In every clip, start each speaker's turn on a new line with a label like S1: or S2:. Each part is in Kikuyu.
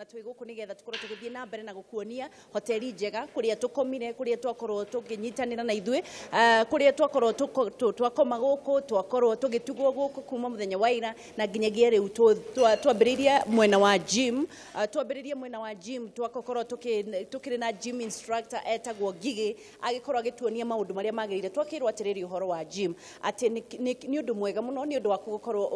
S1: Na twĩ gũkũ nĩgetha tũkorwo tũgĩthiĩ na mbere na gũkuonia hoteli njega kũrĩa tũkomire, kũrĩa twakorwo tũkĩnyitanĩra na ithuĩ, kũrĩa twakorwo twakoma gũkũ, twakorwo tũgĩtugwo gũkũ kuma mũthenya wa ira na nginyagia rĩu. Twambĩrĩirie mwena wa gym, twambĩrĩrie mwena wa gym, twakorwo tũkĩrĩ na gym instructor etagwo Ngigĩ, agĩkorwo agĩtuonia maũndũ marĩa magĩrĩire. Twakĩrwo atĩrĩrĩ ũhoro wa gym atĩ nĩ ũndũ mwega mũno nĩ ũndũ waku gũkorwo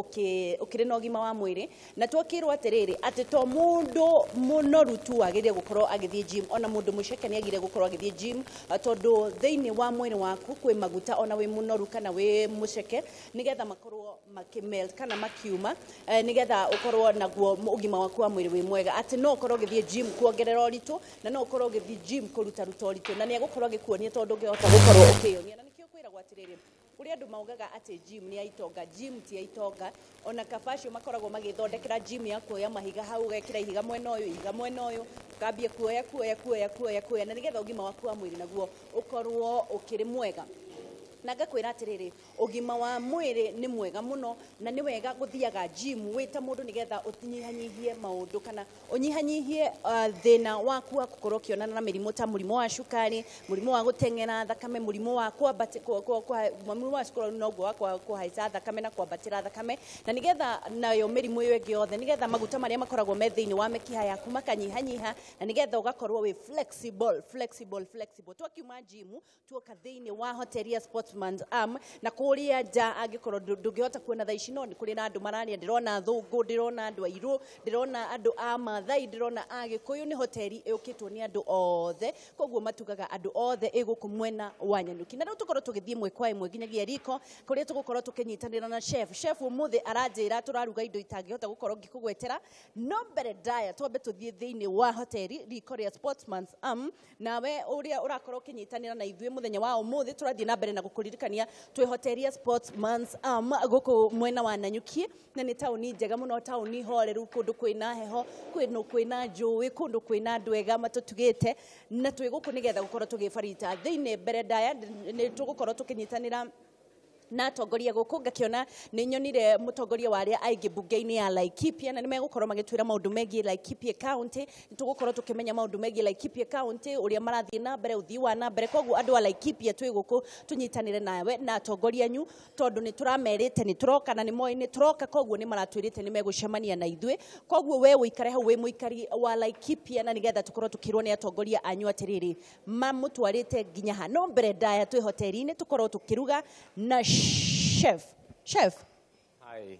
S1: ũkĩrĩ na ũgima wa mwĩrĩ, na twakĩrwo atĩrĩrĩ atĩ to mũndũ mũnoru tu wagĩrĩire gũkorwo agĩthiĩ gym, ona mũndũ mũceke nĩ agĩrĩire gũkorwo agĩthiĩ gym, tondũ thĩinĩ wa mwĩrĩ waku kwĩ maguta, ona wĩ mũnoru kana wĩ mũceke, nĩgetha makorwo makĩmelt kana makiuma, nĩgetha ũkorwo naguo ũgima waku wa mwĩrĩ wĩ mwega, atĩ no ũkorwo ũgĩthiĩ gym kuongerera ũritũ na no ũkorwo ũgĩthiĩ gym kũruta ruta ũritũ, na nĩ egũkorwo agĩkuonia tondũ ndũngĩhota gũkorwo ũkĩyonia. Na nĩkĩo kwĩragwo atĩrĩrĩ, kũrĩ andũ maugaga atĩ gym nĩ ya itonga. Gym ti ya itonga, ona kaba acio makoragwo magĩthondekera gym ya kuoya mahiga hau, ũgekĩra ihiga mwena ũyũ, ihiga mwena ũyũ, ũkambia kuoya kuoya kuoya kuoya kuoya, na nĩgetha ũgima waku wa mwĩrĩ naguo ũkorwo ũkĩrĩ mwega. Na ngakwĩra atĩrĩrĩ, ũgima wa mwĩrĩ nĩ mwega mũno, na nĩ wega gũthiaga gym wĩ ta mũndũ nĩgetha ũnyihanyihie maũndũ kana ũnyihanyihie thĩna waku wa gũkorwo ũkĩonana na mĩrimũ ta mũrimũ wa cukari, mũrimũ wa gũteng'era thakame, mũrimũ wa kwambati, mũrimũ wa cukari noguo wa kũhaica thakame na kwambatĩra thakame, na nĩgetha nayo mĩrimũ ĩyo ĩngĩ yothe, nĩgetha maguta marĩa makoragwo me thĩinĩ wa mĩkiha yaku makanyihanyiha, na nĩgetha ũgakorwo wĩ flexible, flexible, flexible. Twakiuma gym tuoka thĩinĩ wa hoteli ya Sportsman's Arm, na kũrĩa nja angĩkorwo ndũngĩhota kuona thaa ici, no nĩ kũrĩ na andũ mararia. Ndĩrona athũngũ, ndĩrona andũ airũ, ndĩrona andũ a Mathai, ndĩrona a Gĩkũyũ. Nĩ hoteli ĩũkĩtwo nĩ andũ othe, koguo matugaga andũ othe. Ĩ gũkũ mwena wa Nanyuki, na rĩu tũkorwo tũgĩthiĩ ĩmwe kwa ĩmwe nginyagia riko kũrĩa tũgũkorwo tũkĩnyitanĩra na chef. Chef ũmũthĩ aranjĩra tũraruga indo itangĩhota gũkorwo ngĩkũgwetera, no mbere ndaya twambe tũthiĩ thĩinĩ wa hoteli, riko rĩa Sportsman's Arm. Nawe ũrĩa ũrakorwo ũkĩnyitanĩra na ithuĩ mũthenya wa ũmũthĩ, tũrathiĩ na mbere na gũkũririkania twĩ hoteli ya Sportsman's Arm gũkũ mwena wa Nanyuki, na nĩ taũni njega mũno, taũni horeru, kũndũ kwĩna heho, kũndũ kwĩna njũĩ, kũndũ kwĩna andũ ega matũtugĩte, na twĩ gũkũ nĩgetha gũkorwo tũgĩbarita thĩinĩ. Mbere ndaya nĩ tũgũkorwo tũkĩnyitanĩra na atongoria gũkũ. Ngakĩona nĩ nyonire mũtongoria wa arĩa aingĩ mbunge-inĩ ya Laikipia, na nĩ megũkorwo magĩtwĩra maũndũ megiĩ Laikipia County. Nĩ tũgũkorwo tũkĩmenya maũndũ megiĩ Laikipia County, ũrĩa marathiĩ na mbere, ũthii wa na mbere. Koguo andũ a Laikipia, twĩ gũkũ tũnyitanĩre nawe na atongoria anyu, tondũ nĩ tũramerĩte nĩ tũroka na nĩ moĩ nĩ tũroka, koguo nĩ maratwĩrĩte nĩ megũcemania na ithuĩ. Koguo we ũikare hau wĩ mũikari wa Laikipia, na nĩgetha tũkorwo tũkĩrwo nĩ atongoria anyu atĩrĩrĩ, mamũtwarĩte nginya ha. No mbere ndaya twĩ hoteli-inĩ tũkorwo tũkĩruga na chef. Chef.
S2: Hi.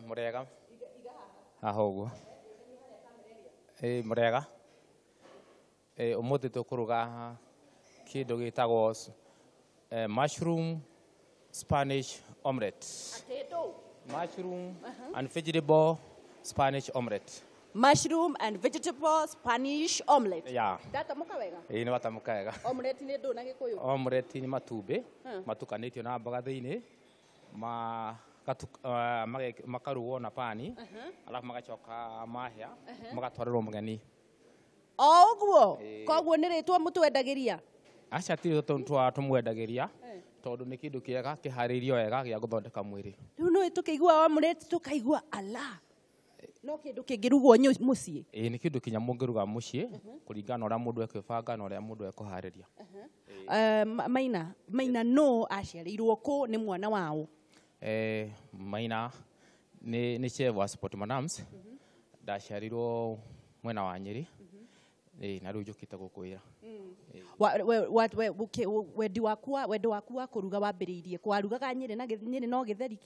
S2: Mũrega haha ũguo. Mũrega. Ũmũthĩ tũkũruga kĩndũ gĩtagwo mushroom Spanish omelette. Mushroom and vegetable Spanish omelette.
S1: Mushroom and vegetable Spanish omelette.
S2: Yeah.
S1: Ndatamũka wega?
S2: Ĩĩ, nĩ watamũka wega.
S1: Omelette nĩ ndũ na Gĩkũyũ?
S2: Omelette nĩ matumbĩ matukanĩtio na mboga thĩinĩ, makarugwo na pani, alafu magacoka mahĩa, magatwarĩrwo mũgeni.
S1: O ũguo. Koguo nĩ rĩtwa mũtwendagĩria?
S2: Aca, ti tũmwendagĩria, tondũ nĩ kĩndũ kĩega kĩharĩirio wega gĩa gũthondeka mwĩrĩ.
S1: Rĩu nĩ tũkĩigua omelette tũkaigua ala no kĩndũ kĩngĩrugwo mũciĩ.
S2: Ĩĩ, nĩ kĩndũ kinya mũngĩruga mũciĩ kũringana na ũrĩa mũndũ ekwĩbanga na ũrĩa mũndũ ekũharĩria.
S1: Maina, Maina no aciarĩirwo kũ, nĩ mwana waũ?
S2: Maina nĩ chef wa Sportsman Arms. Ndaciarirwo mwena wa Nyĩrĩ. Ĩĩ, na rĩu njũkĩte gũkũ wĩra.
S1: Wendi waku wa kũruga wambĩrĩirie kwarugaga Nyĩrĩ na Nyĩrĩ no gĩtheri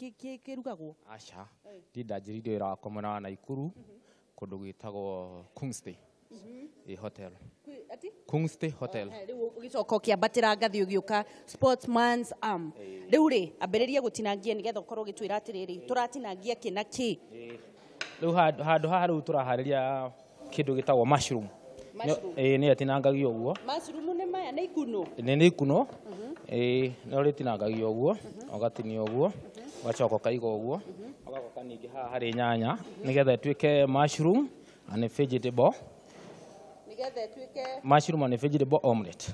S1: kĩrugagwo?
S2: Aca, ndi ndanjĩrĩirie wĩra wakwa mwena wa Naikuru, kũndũ gwĩtagwo Kungstay Hotel.
S1: Ati?
S2: Kungstay Hotel.
S1: Rĩu ũgĩcoka ũkĩambatĩra ngathĩ ũgĩũka Sportsman's Arm. Rĩu rĩ, ambĩrĩria gũtinangia nĩgetha ũkorwo ũgĩtwĩra atĩrĩrĩ, tũratinangia kĩ na kĩ.
S2: Rĩu handũ haha rĩu tũraharĩria kĩndũ gĩtagwo mushroom.
S1: Mushroom.
S2: Ĩĩ, nĩyo ĩtinangagio ũguo.
S1: Mushroom nĩ maya nĩ ikuno?
S2: Nĩ ikuno. Ĩĩ, no rĩtinangagio ũguo, ũgatinia ũguo, ũgacoka ũkaiga ũguo, ũgacoka ningĩ haha harĩ nyanya nĩgetha ĩtuĩke mushroom and vegetable.
S1: Nĩgetha ĩtuĩke
S2: mushroom and vegetable omelette.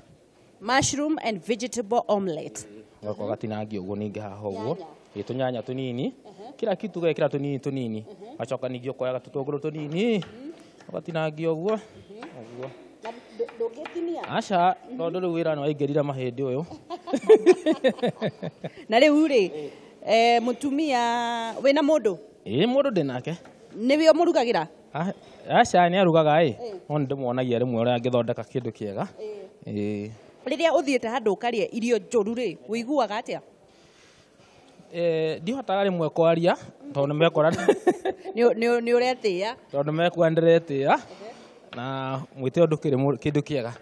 S1: Mushroom and vegetable omelette.
S2: Ũgacoka ũgatinangia ũguo ningĩ haha ũguo.
S1: Nyanya.
S2: Tũnyanya tũnini, kila kitu ũgekĩra tũnini tũnini. Ũgacoka ningĩ ũkoya tũtũngũrũ tũnini, ũgatinangia ũguo ũguo.
S1: Na ndũngĩtinia?
S2: Aca, tondũ rĩu wĩra nĩ waingĩrire mahĩndĩ ũyũ.
S1: Na rĩu rĩ, mũtumia wĩna mũndũ?
S2: Ĩĩ, mũndũ ndĩ nake.
S1: Nĩwe ũmũrugagĩra?
S2: Aca, nĩ arugaga ĩ, no nĩ ndĩmuonagia rĩmwe ũrĩa angĩthondeka kĩndũ kĩega. Ĩĩ.
S1: Rĩrĩa ũthiĩte handũ ũkarĩa irio njũru rĩ, ũiguaga atĩa?
S2: Ndihotaga rĩmwe kwaria tondũ nĩ mekora
S1: Nĩ ũretĩĩa?
S2: Tondũ nĩ mekuona ndĩretĩĩa na mwĩtĩo ndũkĩrĩ kĩndũ kĩega.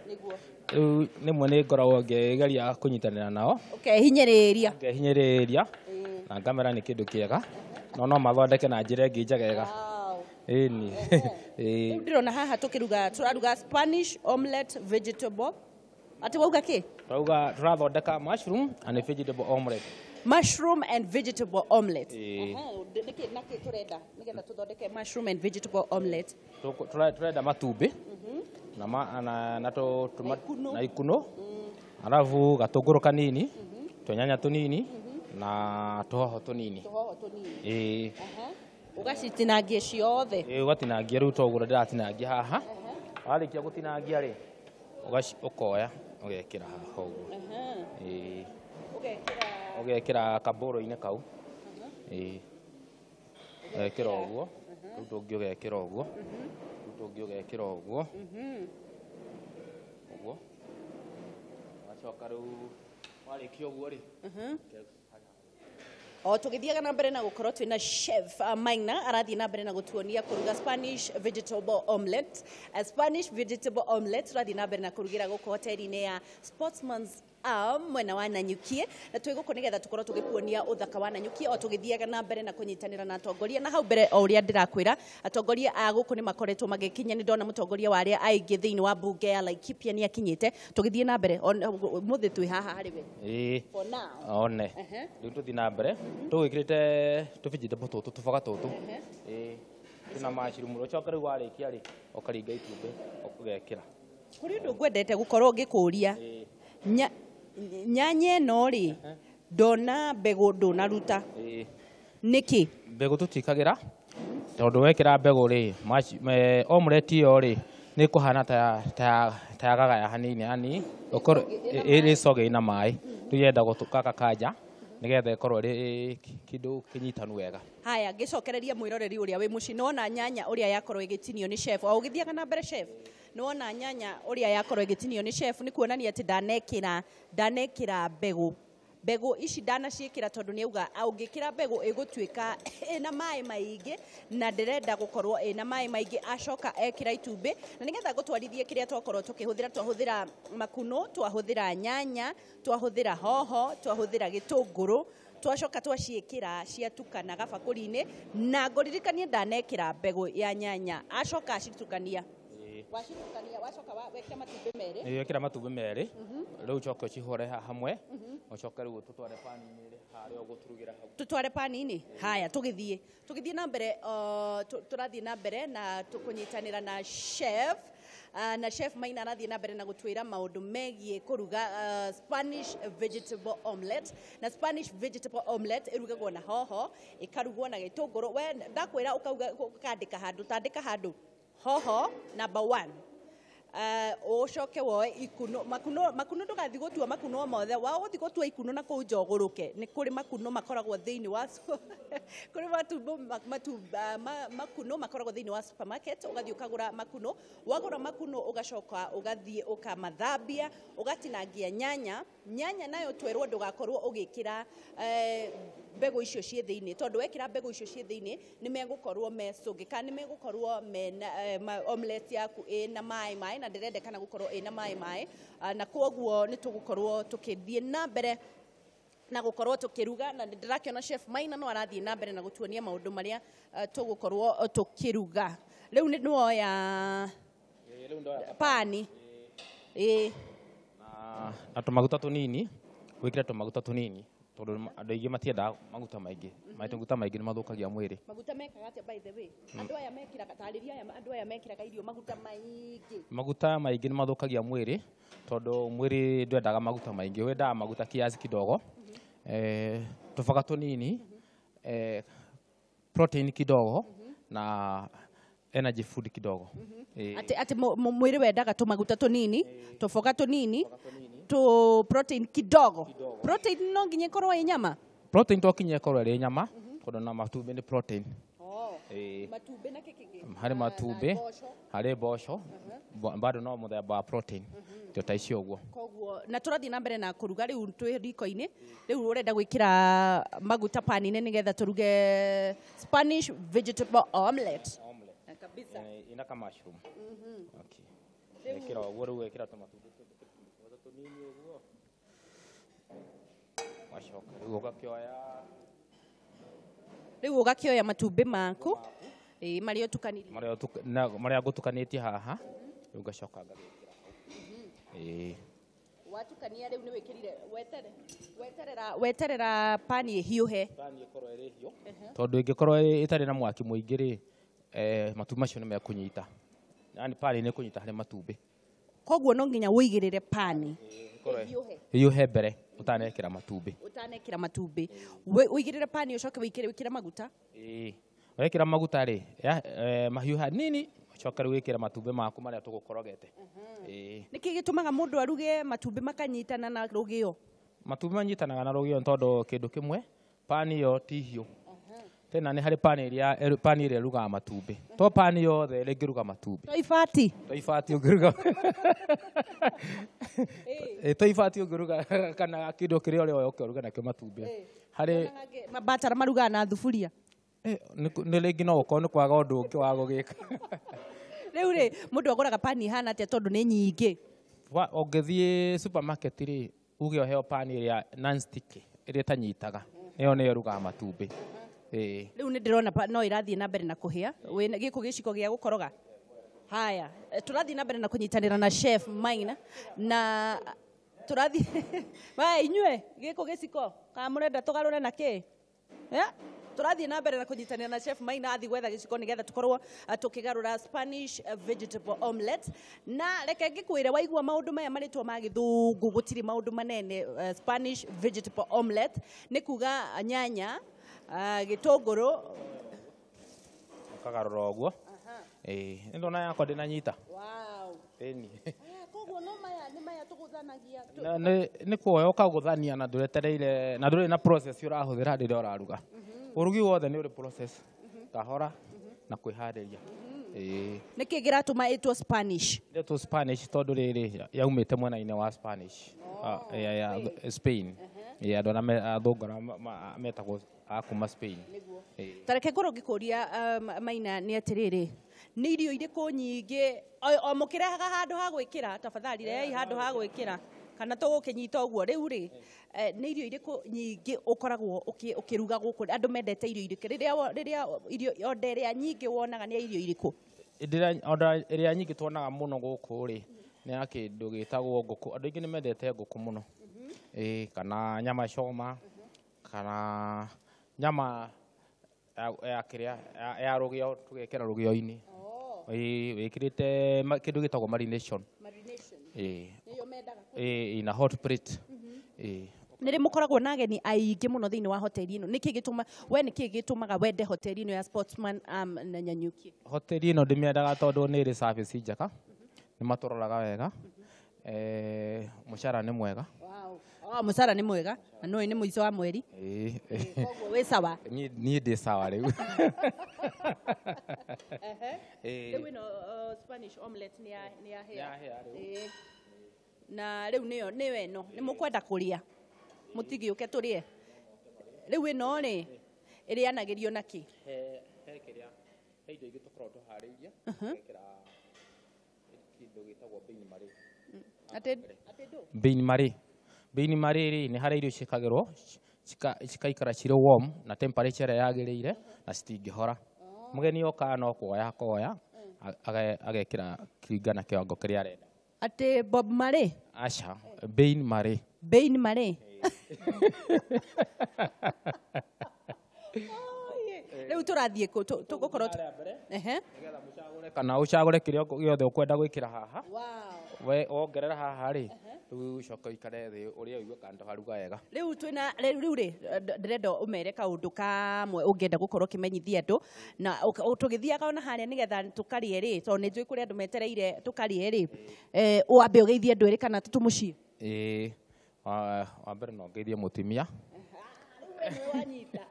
S2: Rĩu rĩmwe nĩ ngoragwo ngĩgeria kũnyitanĩra nao.
S1: Ũkehinyĩrĩria.
S2: Ngehinyĩrĩria na ngamera nĩ kĩndũ kĩega, no no mathondeke na njĩra ĩngĩ njegega. Ĩni. Ĩĩ.
S1: Rĩu ndĩrona haha tũkĩruga, tũraruga Spanish omelette vegetable. Atĩ wauga kĩ?
S2: Tũrauga tũrathondeka mushroom and vegetable omelette.
S1: Mushroom and vegetable omelette.
S2: Ĩĩ.
S1: Nĩkĩ nakĩ tũrenda nĩgetha tũthondeke mushroom and vegetable omelette?
S2: Tũrenda matumbĩ na na na
S1: Na ikuno.
S2: Na ikuno. Alafu gatũngũrũ kanini, tũnyanya tũnini na tũhoho tũnini.
S1: Tũhoho tũnini.
S2: Ĩĩ.
S1: Ũgacitinangia ciothe.
S2: Ĩĩ, ũgatinangia rĩu toguo ndĩratinangia haha. Warĩkia gũtinangia rĩ, ũkoya ũgekĩra haha ũguo. Ĩĩ.
S1: Ũgekĩra
S2: Ũgekĩra kabũrũ-inĩ kau. Ĩĩ. Ũgekĩra ũguo. Rĩu tũngĩ ũgekĩra ũguo. Rĩu tũngĩ ũgekĩra ũguo. Ũguo. Ũgacoka rĩu warĩkia ũguo rĩ.
S1: O tũgĩthiaga na mbere na gũkorwo twĩna chef Maina arathiĩ na mbere na gũtuonia kũruga Spanish vegetable omelette. Spanish vegetable omelette tũrathiĩ na mbere na kũrugĩra gũkũ hoteli-inĩ ya Sportsman's Arm mwena wa Nanyuki, na twĩ gũkũ nĩgetha tũkorwo tũgĩkuonia ũthaka wa Nanyuki o tũgĩthiaga na mbere na kũnyitanĩra na atongoria. Na hau mbere o ũrĩa ndĩrakwĩra, atongoria a gũkũ nĩ makoretwo magĩkinya. Nĩ ndona mũtongoria wa arĩa aingĩ thĩinĩ wa mbunge ya Laikipia nĩ akinyĩte. Tũgĩthiĩ na mbere, ũmũthĩ twĩ haha harĩ we.
S2: Ĩĩ.
S1: For now.
S2: One. Rĩu tũthiĩ na mbere tũgwĩkĩrĩte tũvegetable tũtũ, tũboga tũtũ. Ĩĩ. Twĩna mushroom. Ũcoke rĩu warĩkia rĩ, ũkaringa itumbĩ ũgekĩra.
S1: Kũrĩ ũndũ ngwendete gũkorwo ngĩkũria.
S2: Ĩĩ.
S1: Nyanya ĩno rĩ, ndona mbegũ ndũnaruta.
S2: Ĩĩ.
S1: Nĩkĩ?
S2: Mbegũ tũtiĩkagĩra tondũ wekĩra mbegũ rĩ, omelette ĩyo rĩ, nĩ ĩkũhana ta yagagaya hanini, yani ũkorwo ĩrĩ coge ĩna maĩ. Rĩu yenda gũtũkaka kanja nĩgetha ĩkorwo ĩrĩ kĩndũ kĩnyitanu wega.
S1: Haya, ngĩcokereria mwĩroreri ũrĩa wĩ mũciĩ, nĩwona nyanya ũrĩa yakorwo ĩgĩtinio nĩ chef. O ũgĩthiaga na mbere chef, nĩwona nyanya ũrĩa yakorwo ĩgĩtinio nĩ chef, nĩ kuonania atĩ ndanekĩra mbegũ. Mbegũ ici ndanaciĩkĩra tondũ nĩauga ũngĩkĩra mbegũ ĩgũtuĩka ĩna maĩ maingĩ, na ndĩrenda gũkorwo ĩna maĩ maingĩ. Acoka ekĩra itumbĩ, na nĩgetha ngũtwarithie kĩrĩa twakorwo tũkĩhũthĩra, twahũthĩra makuno, twahũthĩra nyanya, twahũthĩra hoho, twahũthĩra gĩtũngũrũ, twacoka twaciĩkĩra ciatukana gabakũri-inĩ, na ngũririkanie ndanekĩra mbegũ ya nyanya. Acoka acitukania. Wacitukania, wacoka wekĩra matumbĩ merĩ.
S2: Nĩ wekĩra matumbĩ merĩ. Rĩu ũcoke ũcihũre hamwe. Ũcoke rĩu ũtũtware pani-inĩ rĩ, harĩa ũgũturugĩra hau.
S1: Tũtware pani-inĩ? Haya, tũgĩthiĩ. Tũgĩthiĩ na mbere, tũrathiĩ na mbere na tũkũnyitanĩra na chef. Na chef Maina arathiĩ na mbere na gũtwĩra maũndũ megiĩ kũruga Spanish vegetable omelette. Na Spanish vegetable omelette ĩrugagwo na hoho, ĩkarugwo na gĩtũngũrũ. We ndakwĩra ũkauga ũkandĩka handũ, tandĩka handũ. Hoho number 1. Ũcoke woe ikuno, makuno, makuno ndũgathiĩ gũtua makuno mothe, wa ũthiĩ gũtua ikuno na kũu nja ũgũrũke. Nĩ kũrĩ makuno makoragwo thĩinĩ wa kũrĩ matumbo, makuno makoragwo thĩinĩ wa supermarket, ũgathiĩ ũkagũra makuno. Wagũra makuno ũgacoka ũgathiĩ ũkamathambia, ũgatinangia nyanya. Nyanya nayo twerwo ndũgakorwo ũgĩkĩra, mbegũ icio ciĩ thĩinĩ, tondũ wekĩra mbegũ icio ciĩ thĩinĩ nĩ megũkorwo me cũngĩ, kana nĩ megũkorwo mena omelette yaku ĩna maĩ maĩ, na ndĩrendekana gũkorwo ĩna maĩ maĩ. Na kwoguo nĩ tũgũkorwo tũkĩthiĩ na mbere na gũkorwo tũkĩruga, na ndĩrakĩona chef Maina no arathiĩ na mbere na gũtuonia maũndũ marĩa tũgũkorwo tũkĩruga. Rĩu nĩ nĩwoya pani. Ĩĩ.
S2: Na tũmaguta tũnini, wĩkĩre tũmaguta tũnini tondũ andũ aingĩ matiendaga maguta maingĩ. Maguta maingĩ nĩ mathũkagia mwĩrĩ.
S1: Maguta mekaga atĩa by the way? Andũ aya mekĩraga, tarĩria aya, andũ aya mekĩraga irio maguta maingĩ.
S2: Maguta maingĩ nĩ mathũkagia mwĩrĩ tondũ mwĩrĩ ndwendaga maguta maingĩ, wendaga maguta kiasi kidogo. Tũboga tũnini, protein kidogo na energy food kidogo.
S1: Ati mwĩrĩ wendaga tũmaguta tũnini, tũboga tũnini, tũ protein kidogo. Protein no nginya ĩkorwo ĩ nyama.
S2: Protein to kinya ĩkorwo ĩrĩ nyama, tondũ na matumbĩ nĩ protein.
S1: Matumbĩ na kĩ kĩngĩ?
S2: Harĩ matumbĩ, harĩ mboco, bado no mũthemba wa protein. Indo ta icio ũguo.
S1: Koguo na tũrathiĩ na mbere na kũruga rĩu twĩ riko-inĩ. Rĩu ũrenda gwĩkĩra maguta pan-inĩ nĩgetha tũruge Spanish vegetable omelette. Kabisa.
S2: Ina ka mushroom. Okay. Wekĩra ũguo rĩu wekĩra tũmatumbĩ tũnini ũguo. Wacoka rĩu ũgakĩoya.
S1: Rĩu ũgakĩoya matumbĩ maku. Marĩa ũtukanirie.
S2: Marĩa ngũtukanĩtie haha. Rĩu ngacoka ngagĩkĩra hau.
S1: Watukania rĩu nĩ wĩkĩrire, weterera pani ĩhiũhe.
S2: Pani ĩkorwo ĩrĩ hiũ. Tondũ ĩngĩkorwo ĩtarĩ na mwaki mũingĩ rĩ, matumbĩ macio nĩ mekũnyita. Yaani pani nĩ ĩkũnyita harĩ matumbĩ.
S1: Koguo no nginya ũigĩrĩre pani.
S2: Ĩhiũhe mbere ũtanekĩra matumbĩ.
S1: Ũtanekĩra matumbĩ. Ũigĩrĩre pani ũcoke wĩkĩre maguta.
S2: Wekĩra maguta rĩ, mahiũha nini, ũcoke rĩu wĩkĩre matumbĩ maku marĩa tũgũkorogete.
S1: Nĩkĩ gĩtũmaga mũndũ aruge matumbĩ makanyitana na rũgĩo?
S2: Matumbĩ manyitanaga na rũgĩo tondũ kĩndũ kĩmwe, pani ĩyo ti hiũ. Tena nĩ harĩ pani ĩrĩa pani ĩrĩa ĩrugaga matumbĩ. To pani yothe ĩngĩruga matumbĩ.
S1: To ibati.
S2: To ibati ũngĩruga. To ibati ũngĩruga kana kĩndũ kĩrĩa ũrĩa ũke ũruge nakĩo matumbĩ. Harĩ
S1: mabatara marugaga na thuburia.
S2: Nĩ rĩngĩ no ũkorwo nĩ kwaga ũndũ ũngĩ wa gũgĩka.
S1: Rĩu rĩ, mũndũ agũraga pani ĩhana atĩa tondũ nĩ nyingĩ?
S2: Ũngĩthiĩ supermarket rĩ, uge ũheo pani ĩrĩa non-stick, ĩrĩa ĩtanyitaga. Ĩyo nĩyo ĩrugaga matumbĩ.
S1: Rĩu nĩ ndĩrona no ĩrathiĩ na mbere na kũhĩa. Wĩna gĩkũ gĩciko gĩa gũkoroga. Haya, tũrathiĩ na mbere na kũnyitanĩra na Chef Maina na tũrathiĩ Wai inyuĩ gĩkũ gĩciko kana mũrenda tũgarũre na kĩ? Tũrathiĩ na mbere na kũnyitanĩra na Chef Maina athiĩ gwetha gĩciko nĩgetha tũkorwo tũkĩgarũra Spanish vegetable omelette. Na reke ngĩkwĩre waigua maũndũ maya marĩtwa ma gĩthũngũ gũtirĩ maũndũ manene. Spanish vegetable omelette nĩ kuga nyanya, gĩtũngũrũ
S2: ũkagarũra ũguo. Nĩ ndona yakwa ndĩnanyita.
S1: Wow.
S2: Ĩni.
S1: Koguo no maya nĩ maya tũgũthanagia.
S2: Nĩ kuoya ũkagũthania na ndũretereire na ndũrĩ na process ũrahũthĩra rĩrĩa ũraruga. Ũrugi wothe nĩ ũrĩ process. Kahora na kwĩharĩria.
S1: Nĩkĩ kĩratũma ĩtwo Spanish?
S2: Ĩtwo Spanish tondũ rĩrĩ yaumĩte mwena-inĩ wa Spanish. Spain. Andũ arĩa athũngũ arĩa metagwo a kuma Spain.
S1: Ta reke ngorwo ngĩkũria Maina nĩ atĩrĩrĩ, nĩ irio irĩkũ nyingĩ o mũkĩrehaga handũ ha gwĩkĩra, tafadhali rehai handũ ha gwĩkĩra kana tũgũkĩnyita ũguo. Rĩu rĩ, nĩ irio irĩkũ nyingĩ ũkoragwo ũkĩruga gũkũ? Andũ mendete irio irĩkũ? Rĩrĩa irio order ĩrĩa nyingĩ wonaga nĩ irio irĩkũ?
S2: Order ĩrĩa nyingĩ tuonaga mũno gũkũ rĩ, nĩ ya kĩndũ gĩtagwo ngũkũ. Andũ aingĩ nĩ mendete ngũkũ mũno. Kana nyama choma, kana nyama ya kĩrĩa, ya rũgĩo, tũgekĩra rũgĩo-inĩ. Wĩkĩrĩte kĩndũ gĩtagwo marination.
S1: Nĩyo mendaga.
S2: In a hot plate.
S1: Nĩ rĩ mũkoragwo na ageni aingĩ mũno thĩinĩ wa hoteli ĩno? Nĩkĩ gĩtũma, we nĩkĩ gĩtũmaga wende hoteli ĩno ya Sportsman na Nanyuki?
S2: Hoteli ĩno ndĩmĩendaga tondũ nĩ ĩrĩ service njega, nĩ matũroraga wega, mũcara nĩ mwega.
S1: Wow. Mũcara nĩ mwega, na nĩũĩ nĩ mũico wa mweri. Koguo wĩ sawa?
S2: Niĩ ndĩ sawa rĩu.
S1: Rĩu ĩno Spanish omelette nĩ yahĩa. Na rĩu nĩyo ĩno, nĩ mũkwenda kũrĩa. Mũtigĩũke tũrĩe. Rĩu ĩno rĩ, ĩrĩanagĩrio na kĩ?
S2: He kĩrĩa, he indo ingĩ tũkoragwo tũharĩirie, tũgekĩra kĩndũ gĩtagwo bean marie.
S1: Atĩ ndũ?
S2: Bean marie. Bean marie rĩ, nĩ harĩa irio ciĩkagĩrwo, cikaikara cirĩ warm na temperature ĩrĩa yagĩrĩire na citingĩhora. Mũgeni oka no kuoya akoya, agekĩra kũringana na kĩwango kĩrĩa arenda.
S1: Atĩ Bob Marley?
S2: Aca, Bean Marley.
S1: Bean Marley. Rĩu tũrathiĩ kũ? Tũgũkorwo
S2: Nĩgetha mũcagũre kana ũcagũre kĩrĩa gĩothe ũkwenda gwĩkĩra haha. We wongerera haha rĩ, rĩu ũcoke ũikare thĩ ũrĩe ũigue kana ndũkaruga wega.
S1: Rĩu twĩna rĩu rĩ, ndĩrenda ũmere kaũndũ kamwe ũngĩenda gũkorwo ũkĩmenyithia andũ na tũgĩthiaga ona harĩa nĩgetha tũkarĩe rĩ, tondũ nĩ njũĩ kũrĩ andũ metereire tũkarĩe rĩ, wambe ũgeithie andũ erĩ kana tũtũ mũciĩ.
S2: Ĩĩ, wa mbere no ngeithie mũtumia.
S1: Wanyita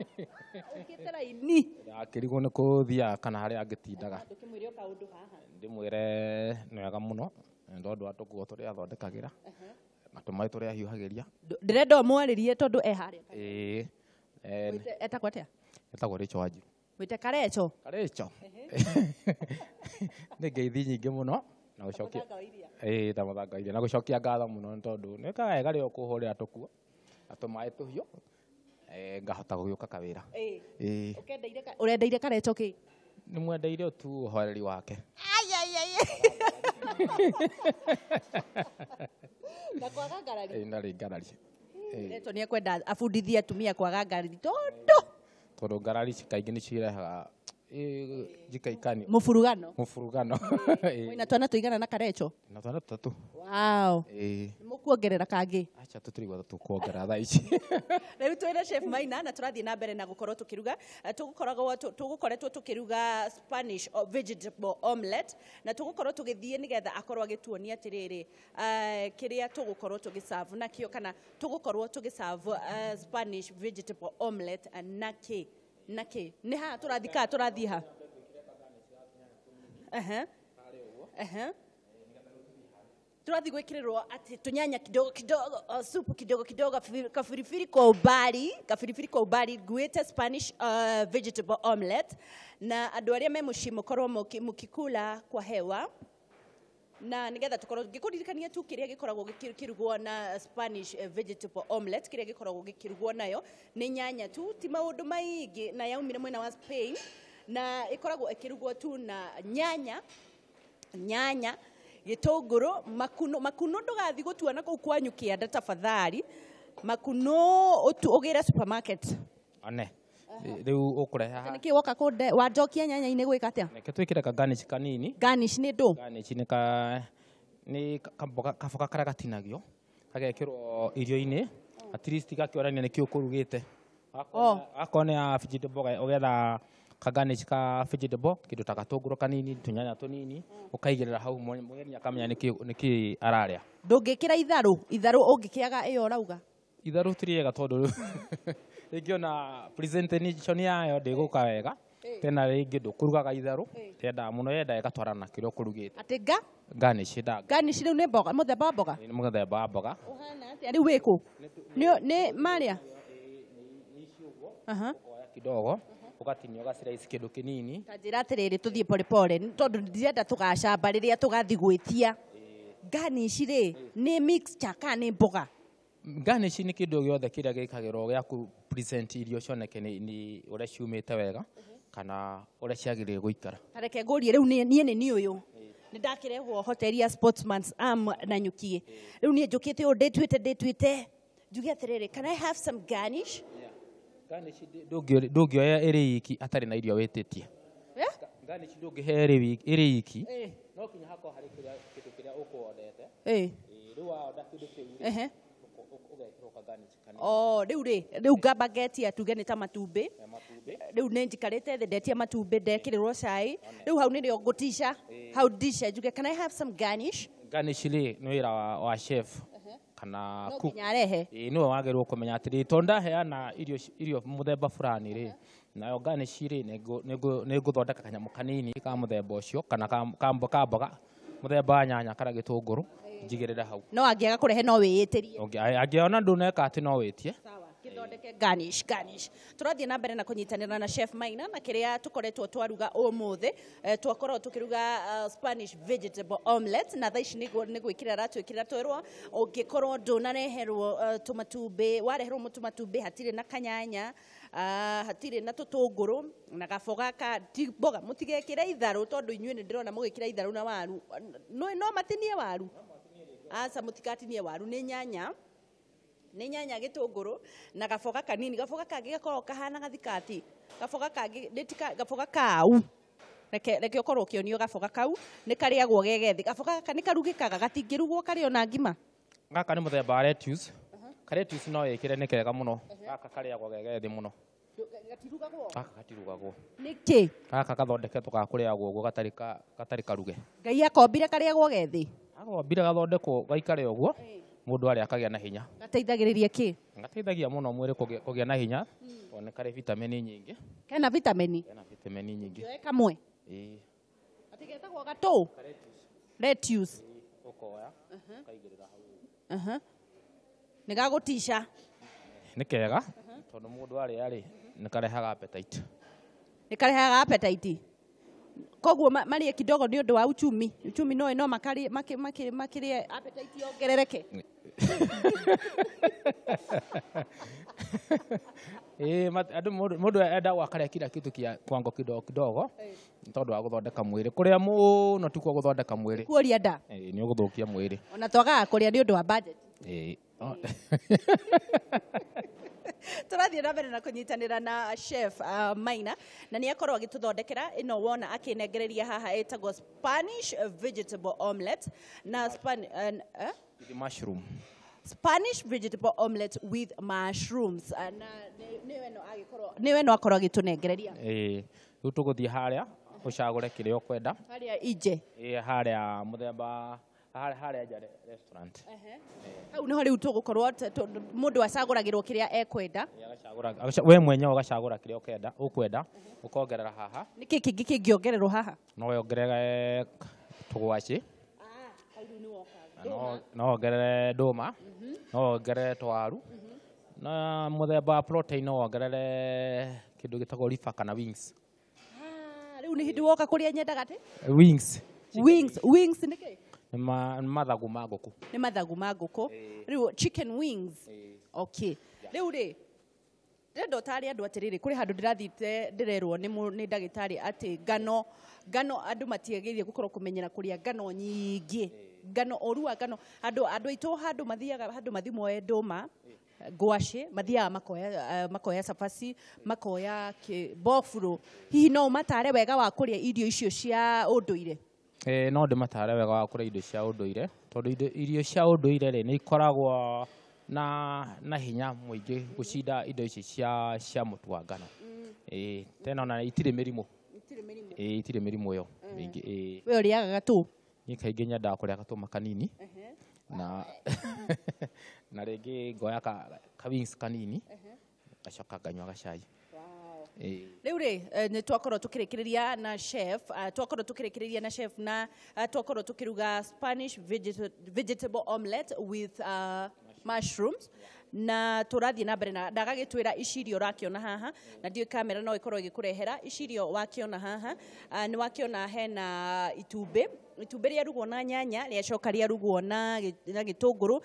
S1: ũkĩte raini.
S2: Akĩrigwo nĩ kũthiaga kana harĩa angĩtindaga.
S1: Ndũkĩmwĩre o kaũndũ haha.
S2: Ndĩmwĩre nĩ wega mũno nĩ tondũ wa tũkuo tũrĩa athondekagĩra na tũmaĩ tũrĩa ahiũhagĩria.
S1: Ndĩrenda ũmwarĩrie tondũ e harĩa.
S2: Ĩĩ.
S1: Etagwo atĩa?
S2: Etagwo Rachel Wanjiru.
S1: Wĩte Karecho?
S2: Karecho. Nĩ ngeithi nyingĩ mũno na gũcokia.
S1: Mũthanga wa iria.
S2: Ĩĩ, ta mũthanga wa iria. Na gũcokia ngatho mũno nĩ tondũ nĩ wĩkaga wega rĩrĩa ũkũhũrĩra tũkuo na tũmaĩ tũhiũ, ngahota gũgĩũka kawĩra.
S1: Ĩĩ.
S2: Ĩĩ.
S1: Ũrendeire Karecho kĩ?
S2: Nĩ mwendeire tu ũhoreri wake.
S1: Ai, ai, ai. Na kwaga ngarari.
S2: Ĩĩ, ndarĩ ngarari. Ĩĩ.
S1: Karecho nĩ ekwenda abundithie atumia kwaga ngarari tondũ
S2: Tondũ ngarari ici kaingĩ nĩ cirehaga njikaikani.
S1: Mũburugano.
S2: Mũburugano. Ĩĩ.
S1: Mwĩna twana tũigana na Karecho?
S2: Na twana tũtatũ.
S1: Wow.
S2: Ĩĩ.
S1: Nĩ mũkuongerera kangĩ?
S2: Acha tũtirigwo tũkuongerera thaa ici.
S1: Rĩu twĩna Chef Maina na tũrathiĩ na mbere na gũkorwo tũkĩruga. Tũgũkoretwo tũkĩruga Spanish vegetable omelette na tũgũkorwo tũgĩthiĩ nĩgetha akorwo agĩtuonia atĩrĩrĩ, kĩrĩa tũgũkorwo tũgĩserve nakĩo kana tũgũkorwo tũgĩserve Spanish vegetable omelette nakĩ? Nakĩ? Nĩ haha tũrathiĩ kana tũrathiĩ ha? Ehe. Ehe. Tũrathiĩ gwĩkĩrĩrwo atĩ tũnyanya kidogo kidogo, supu kidogo kidogo, kabiribiri kwa umbali, kabiribiri kwa umbali, nguĩte Spanish vegetable omelette na andũ arĩa me mũciĩ mũkorwo mũkikula kwa hewa na nĩgetha tũkorwo ngĩkũririkania tu kĩrĩa gĩkoragwo gĩkĩrugwo na Spanish vegetable omelette, kĩrĩa gĩkoragwo gĩkĩrugwo nayo nĩ nyanya tu, ti maũndũ maingĩ, na yaumire mwena wa Spain na ĩkoragwo ĩkĩrugwo tu na nyanya, nyanya, gĩtũngũrũ, makuno, makuno ndũgathiĩ gũtua na kũu kwanyu kĩanda tafadhali, makuno ũgĩre supermarket.
S2: One. Rĩu ũkũrehe haha.
S1: Nĩkĩ woka kũnde wanjokia nyanya-inĩ gwĩka atĩa?
S2: Reke twĩkĩre ka garnish kanini.
S1: Garnish nĩ ndũ?
S2: Garnish nĩ kaboga karĩa gatinagio, gagekĩrwo irio-inĩ, at least gakĩonania nĩkĩ ũkũrugĩte. Akorwo nĩ ya vegetable, ũgetha ka garnish ka vegetable, kĩndũ ta gatũngũrũ kanini, tũnyanya tũnini, ũkaigĩrĩra hau, mũgeni akamenya nĩkĩ ararĩa.
S1: Ndũngĩkĩra itharũ, itharũ ũngĩkĩaga ĩyo ũrauga?
S2: Itharũ ti rĩega tondũ rĩngĩ ona presentation yayo ndĩgũka wega. Tena rĩngĩ ndũkũrugaga itharũ, yendaga mũno, yendaga ĩgatwarana na kĩrĩa ũkũrugĩte.
S1: Atĩ nga?
S2: Garnish yendaga.
S1: Garnish rĩu nĩ mboga, mũthemba wa mboga?
S2: Nĩ mũthemba wa mboga.
S1: Ũhana atĩa? Rĩu wĩkũ? Nĩ marĩa? Aha.
S2: Ũkoya kidogo, ũgatinia ũgacirice kĩndũ kĩnini.
S1: Ta njĩra atĩrĩrĩ, tũthiĩ pole pole, tondũ ndirenda tũgacamba rĩrĩa tũgathiĩ gwĩtia. Garnish rĩ, nĩ mixture kana nĩ mboga?
S2: Garnish nĩ kĩndũ gĩothe kĩrĩa gĩkagĩrwo gĩa kũ present irio cioneke nĩ ũrĩa ciumĩte wega kana ũrĩa ciagĩrĩire gũikara.
S1: Ta reke ngũrie rĩu niĩ nĩ niĩ ũyũ. Nĩ ndakĩrehwo hoteli ya Sportsman's Arm na Nyukie. Rĩu niĩ njũkĩte ũũ ndĩtuĩte. Njuge atĩrĩrĩ, can I have some garnish?
S2: Garnish ndũngĩoya ĩrĩ iki atarĩ na irio wĩtĩtie. Garnish ndũngĩhe ĩrĩ iki. No nginya hakorwo harĩ kĩndũ kĩrĩa ũkũondete. Rĩu waonda kĩndũ kĩu rĩ, ũgekĩrwo ka garnish kanini.
S1: Oh, rĩu rĩ, rĩu ngamba ngetia tuge nĩ ta matumbĩ.
S2: Ya matumbĩ.
S1: Rĩu nĩ njikarĩte thĩ ndetia matumbĩ, ndekĩrĩrwo cai. Rĩu hau nĩrĩo ngũtica. Hau ndice njuge, can I have some garnish?
S2: Garnish rĩ, nĩ wĩra wa chef kana
S1: No
S2: cook.
S1: nginya arehe.
S2: Ĩĩ, nĩwe wagĩrĩirwo kũmenya atĩrĩ, tondũ ndaheana irio mũthemba fulani rĩ, nayo garnish rĩ, nĩ ngũthondeka kanyamũ kanini ka mũthemba ũcio, kana ka mboga, mũthemba wa nyanya kana gĩtũngũrũ, njigĩrĩre hau.
S1: No angĩaga kũrehe no wĩĩtĩrie.
S2: Angĩona ndũneka atĩ no wĩtie.
S1: Sawa, gĩthondeke garnish, garnish. Tũrathiĩ na mbere na kũnyitanĩra na Chef Maina na kĩrĩa tũkoretwo twaruga ũmũthĩ. Twakorwo tũkĩruga Spanish vegetable omelette na thaa ici nĩ gwĩkĩra aratwĩkĩrĩra twerwo ũngĩkorwo ndũnareherwo tũmatumbĩ, wareherwo tũmatumbĩ hatirĩ na kanyanya, hatirĩ na tũtũngũrũ na gaboga ka ti mboga, mũtigekĩre itharũ tondũ inyuĩ nĩ ndĩrona mũgĩkĩra itharũ na waru. No matinie waru? Aca, mũtigatinie waru, nĩ nyanya. Nĩ nyanya, gĩtũngũrũ na gaboga kanini. Gaboga kangĩ gakoragwo kahana gathikati. Gaboga kangĩ nĩ ti gaboga kau. Reke ũkorwo ũkĩonio gaboga kau nĩ karĩagwo gegethĩ. Gaboga gaka nĩ karugĩkaga, gatingĩrugwo karĩo na ngima.
S2: Gaka nĩ mũthemba wa lettuce. Ka lettuce no ĩkĩre nĩ kega mũno. Gaka karĩagwo gegethĩ mũno.
S1: Gatirugagwo?
S2: Gaka gatirugagwo.
S1: Nĩkĩ?
S2: Gaka gathondeketwo ga kũrĩagwo ũguo gatarĩ karuge.
S1: Ngai akombire karĩagwo gethĩ?
S2: Akombire gathondekwo gaikare ũguo, mũndũ arĩa akagĩa na hinya.
S1: Gateithagĩrĩria kĩ?
S2: Gateithagia mũno mwĩrĩ kũgĩa na hinya, tondũ nĩ karĩ vitamini nyingĩ.
S1: Kena vitamini?
S2: Kena vitamini nyingĩ.
S1: Oe kamwe?
S2: Ĩĩ.
S1: Atĩ getagwo gatũ? Lettuce.
S2: Ĩĩ, ũkoya, ũkaigĩrĩra hau.
S1: Nĩ gagũtica.
S2: Nĩ kega, tondũ mũndũ arĩa rĩ, nĩ karehaga appetite.
S1: Nĩ karehaga appetite. Koguo marĩe kidogo nĩ ũndũ wa uchumi. Uchumi no makĩrĩe appetite yongerereke.
S2: Andũ mũndũ endagwo akarĩa kila kitu kia kwango kidogo kidogo, tondũ wa gũthondeka mwĩrĩ. Kũrĩa mũno ti kuo gũthondeka mwĩrĩ.
S1: Kuoria nda.
S2: Ĩĩ, nĩ ũgũthũkia mwĩrĩ.
S1: Ona twagaga kũrĩa nĩ ũndũ wa budget.
S2: Ĩĩ.
S1: Tũrathiĩ na mbere na kũnyitanĩra na chef Maina, na nĩ akorwo agĩtũthondekera ĩno wona akĩnengereria haha ĩtagwo Spanish vegetable omelette na
S2: With mushroom.
S1: Spanish vegetable omelette with mushrooms. Na nĩwe no akorwo agĩtũnengereria.
S2: Ĩĩ, rĩu tũgũthiĩ harĩa ũcagũre kĩrĩa ũkwenda.
S1: Harĩa inje.
S2: Ĩĩ, harĩa mũthemba harĩa nja restaurant.
S1: Hau nĩho rĩu tũgũkorwo mũndũ acagũragĩrwo kĩrĩa ekwenda.
S2: Ĩĩ, we mwenyewe ũgacagũra kĩrĩa ũkwenda, ũkongerera haha.
S1: Nĩkĩ kĩngĩ kĩngĩongererwo haha?
S2: No wongerere tũgwacĩ.
S1: Hau rĩu nĩwoka.
S2: No wongerere ndũma, no wongerere twaru, na mũthemba wa protein no wongerere kĩndũ gĩtagwo liver kana wings.
S1: Rĩu nĩ hĩndĩ woka kũrĩa nyendaga atĩ?
S2: Wings.
S1: Wings, wings nĩ kĩ?
S2: Nĩ mathagu ma ngũkũ.
S1: Nĩ mathagu ma ngũkũ. Rĩu chicken wings. Okay. Rĩu rĩ, ndĩrenda ũtare andũ atĩrĩrĩ, kũrĩ handũ ndĩrathiĩte ndĩrerwo nĩ ndagĩtarĩ atĩ ngano andũ matiagĩrĩire gũkorwo kũmenyera kũrĩa ngano nyingĩ. Ngano, ũru wa ngano, andũ aitũ handũ mathiaga, handũ mathiĩ moe ndũma, ngwacĩ, mathiaga makoya cabaci, makoya mboburo. Hihi no ũmatare wega wa kũrĩa irio icio cia ũndũire?
S2: No ndĩmatare wega wa kũrĩa indo cia ũndũire, tondũ irio cia ũndũire rĩ, nĩ ikoragwo na hinya mũingĩ gũcinda indo ici cia mũtu wa ngano. Tena ona itirĩ mĩrimũ.
S1: Itirĩ mĩrimũ.
S2: Itirĩ mĩrimũ ĩyo mĩingĩ.
S1: We ũrĩaga gatũ?
S2: Niĩ kaingĩ nyendaga kũrĩa gatũma kanini. Na rĩngĩ ngoya ka wings kanini, ngacoka nganyua gacai.
S1: Rĩu rĩ, nĩ twakorwo tũkĩrĩkĩrĩria na chef, twakorwo tũkĩrĩkĩrĩria na chef na twakorwo tũkĩruga Spanish vegetable omelette with mushrooms, na tũrathiĩ na mbere na ndagagĩtwĩra ici irio ũrakĩona haha, na ndiũĩ kamera no ĩkorwo ĩgĩkũrehera ici irio wakĩona haha. Nĩ wakĩona hena itumbĩ, itumbĩ rĩarugwo na nyanya, rĩacoka rĩarugwo na gĩtũngũrũ,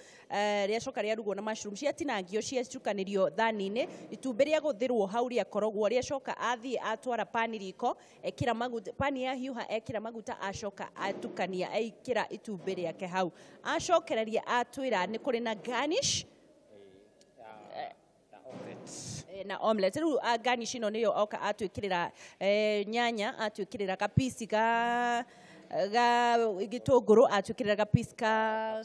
S1: rĩacoka rĩarugwo na mushroom, ciatinangio ciacukanĩrio thani-inĩ, itumbĩ rĩagũthĩrwo hau rĩakorogwo, rĩacoka athiĩ atwara pani riko, ekĩra maguta, pani yahiũha ekĩra maguta, acoka atukania ekĩra itumbĩ rĩake hau, acokereria atwĩra nĩ kũrĩ na garnish na omelette. Rĩu garnish ĩno nĩyo oka atwĩkĩrĩra nyanya, atwĩkĩrĩra kapisi ga gĩtũngũrũ, atwĩkĩrĩra kapisi ka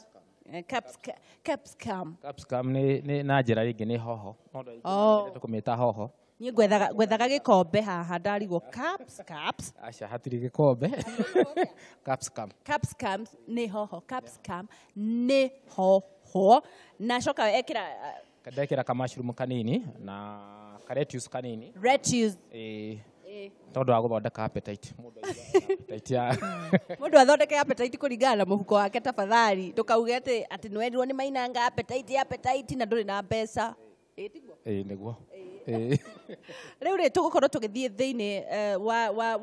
S1: capsicum.
S2: Capsicum nĩ na njĩra ĩngĩ nĩ hoho. No andũ aingĩ mendete kũmĩta hoho.
S1: Niĩ ngwethaga gĩkombe haha ndarigwo caps, caps.
S2: Aca, hatirĩ gĩkombe. Capsicum.
S1: Capsicum nĩ hoho, capsicum nĩ hoho. Na acoka ekĩra,
S2: Ndekĩra ka mushroom kanini na ka lettuce kanini.
S1: Lettuce.
S2: Tondũ wa gũthondeka appetite. Mũndũ aigua appetite ya
S1: Mũndũ athondeke appetite kũringana na mũhuko wake tafadhali. Ndũkauge atĩ nĩwerirwo nĩ mainanga appetite, appetite na ndũrĩ na mbeca. Ĩĩ, tiguo?
S2: Ĩĩ, nĩguo.
S1: Rĩu rĩ, tũgũkorwo tũgĩthiĩ thĩinĩ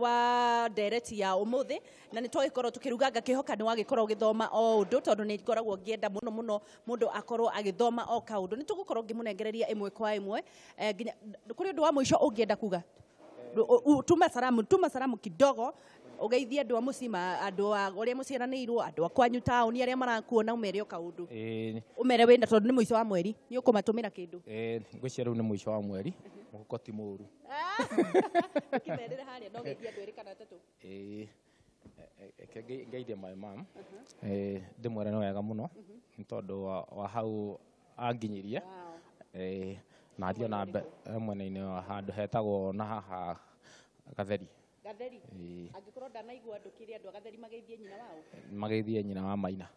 S1: wa ndereti ya ũmũthĩ, na nĩ twagĩkorwo tũkĩruga, ngakĩhoka nĩ wagĩkorwo ũgĩthoma o ũndũ, tondũ nĩ ngoragwo ngĩenda mũno mũno mũndũ akorwo agĩthoma o kaũndũ. Nĩ tũgũkorwo ngĩmũnengereria ĩmwe kwa ĩmwe, nginya kũrĩ ũndũ wa mũico ũngĩenda kuga? Tuma salamu, tuma salamu kidogo, ũgeithie andũ a mũciĩ, andũ a ũrĩa mũciaranĩirwo, andũ a kwanyu taũni arĩa marakuona, ũmere o kaũndũ. Ũmere wĩna, tondũ nĩ mũico wa mweri, nĩ ũkũmatũmĩra kĩndũ.
S2: Ngwĩciria rĩu nĩ mũico wa mweri. Mũhuko ti mũru.
S1: Kĩmerĩre harĩa no geithie andũ erĩ kana atatũ.
S2: Ĩĩ, reke ngeithie my mom. Ĩĩ, ndĩmwĩre nĩ wega mũno nĩ tondũ wa hau anginyirie. Ĩĩ, na athiĩ ona mwena-inĩ wa handũ hetagwo na haha Gatheri.
S1: Gatheri.
S2: Ĩĩ.
S1: Angĩkorwo ndanaigua andũ kĩrĩa andũ a Gatheri mageithie nyina wao.
S2: Mageithie nyina wa Maina.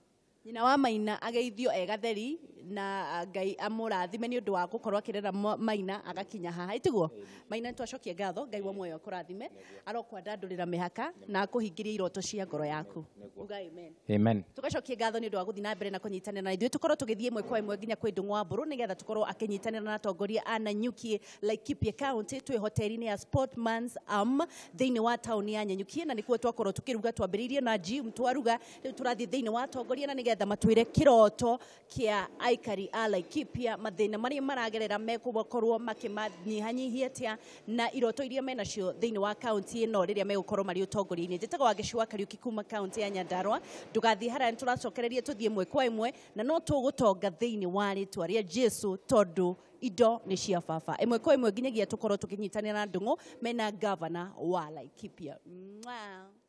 S1: Nyina wa Maina ageithio e Gatheri na Ngai amũrathime nĩ ũndũ wa gũkorwo akĩrera Maina agakinya haha, ĩtiguo? Maina, nĩtwacokia ngatho, Ngai wa muoyo akũrathime, arokwandandũrĩra mĩhaka na akũhingĩrie iroto cia ngoro yaku. Uga amen.
S2: Amen.
S1: Tugacokia ngatho nĩ ũndũ wa gũthiĩ na mbere na kũnyitanĩra na ithuĩ, tũkorwo tũgĩthiĩ ĩmwe kwa ĩmwe nginya kwĩ Ndung'u wa Mbũrũ nĩgetha tũkorwo akĩnyitanĩra na atongoria a Nanyuki Laikipia County. Twĩ hoteli-inĩ ya Sportmans Arm thĩinĩ wa taũni ya Nanyuki, na nĩkuo twakorwo tũkĩruga, twambĩrĩirie na gym twaruga, rĩu tũrathiĩ thĩinĩ wa atongoria na nĩgetha matwĩre kĩroto kĩa aikari a Laikipia, mathĩna marĩa maragerera megũkorwo makĩmanyihanyihia atĩa, na iroto iria menacio thĩinĩ wa kaunti ĩno rĩrĩa megũkorwo marĩ ũtongoria-inĩ. Njĩtagwo Wangeci wa Kariũki kuma kaunti ya Nyandarua. Ndũgathiĩ haraya, nĩtũracokereria tũthiĩ ĩmwe kwa ĩmwe na no tũgũtonga thĩinĩ wa rĩtwa rĩa Jesu tondũ indo nĩ cia baba. Ĩmwe kwa ĩmwe nginyagia tũkorwo tũkĩnyitanĩra na Ndung'u mena gavana wa Laikipia. Mwah.